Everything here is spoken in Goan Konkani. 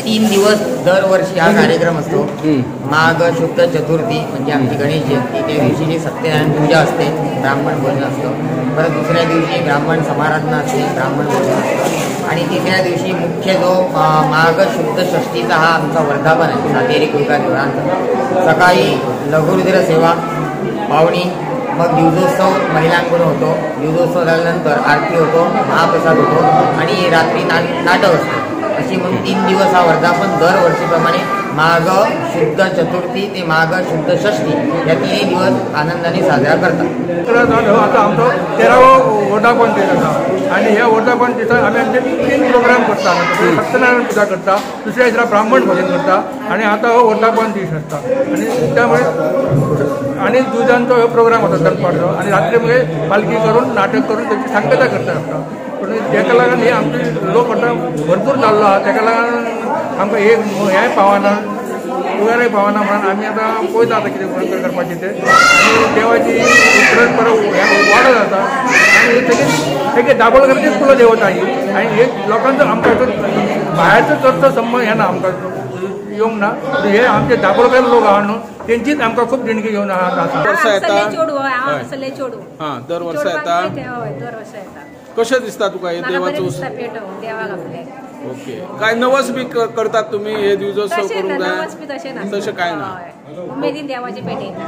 तीन दिवस दरवर्षी हा कार्यक्रम असतो। माघ शुद्ध चतुर्थी म्हणजे आमची गणेश जयंती, त्या दिवशी जी सत्यनारायण पूजा असते, ब्राह्मण भोजन असतं। परत दुसऱ्या दिवशी ब्राह्मण समाराधना असते, ब्राह्मण भोजन असतं। आणि तिसऱ्या दिवशी मुख्य जो माघ शुद्ध षष्टीचा हा आमचा वर्धापन आहे सातेरी कुलका देवळांचा। सकाळी लघुरुद्र सेवा पावणी, मग दिवसोत्सव महिलांकडून होतो। दिवसोत्सव झाल्यानंतर आरती होतो, महाप्रसाद होतो आणि रात्री नाटक असतं। अशी म्हणून 3 दिवस हा वर्धापन दरवर्षीप्रमाणे माघ शुद्ध चतुर्थी ते माघ शुद्ध षष्ठी या 3 दिवस आनंदाने साजरा करतात। आता आमचो 13वो वर्धापन दीस आसा आनी ह्या वर्धापन दिसा आमी आमचे 3 प्रोग्राम करता। सत्यनारायण पूजा करता, दुसऱ्या दिसा ब्राह्मण भोजन करता आनी आतां हो वर्धापन दीस आसता। आनी त्यामुळे आनी दुजांचो हो प्रोग्राम आसा दनपारचो आनी रात्री मागीर पालखी करून नाटक करून तेची सांगता करता आसता। पूण तेका लागून हे आमचे लोक आतां भरपूर जाल्लो आसा, तेका लागून आमकां एक हें पावना, उगारय पावना म्हणून आमी आतां पळयता आतां कितें करपाचें तें। आनी देवाची उपरांत परत वाडत आसा आनी तेगे दाबोळकराचीच कुलो देवता ही आनी एक लोकांचो आमकां भायरचो चडसो संबंद येना, आमकां येवंक ना। हे आमचे दाबोळकर लोक आहा न्हू, तेंचीच आमकां खूब देणगी घेवन आसा। दर वर्सा येता, कशें दिसता तुका हे देवाचो? ओके, काय नवस बी करतात तुम्ही हे दिवसोत्सव करूंक जाय? तशें काय ना, उमेदीन देवाची पेट येता।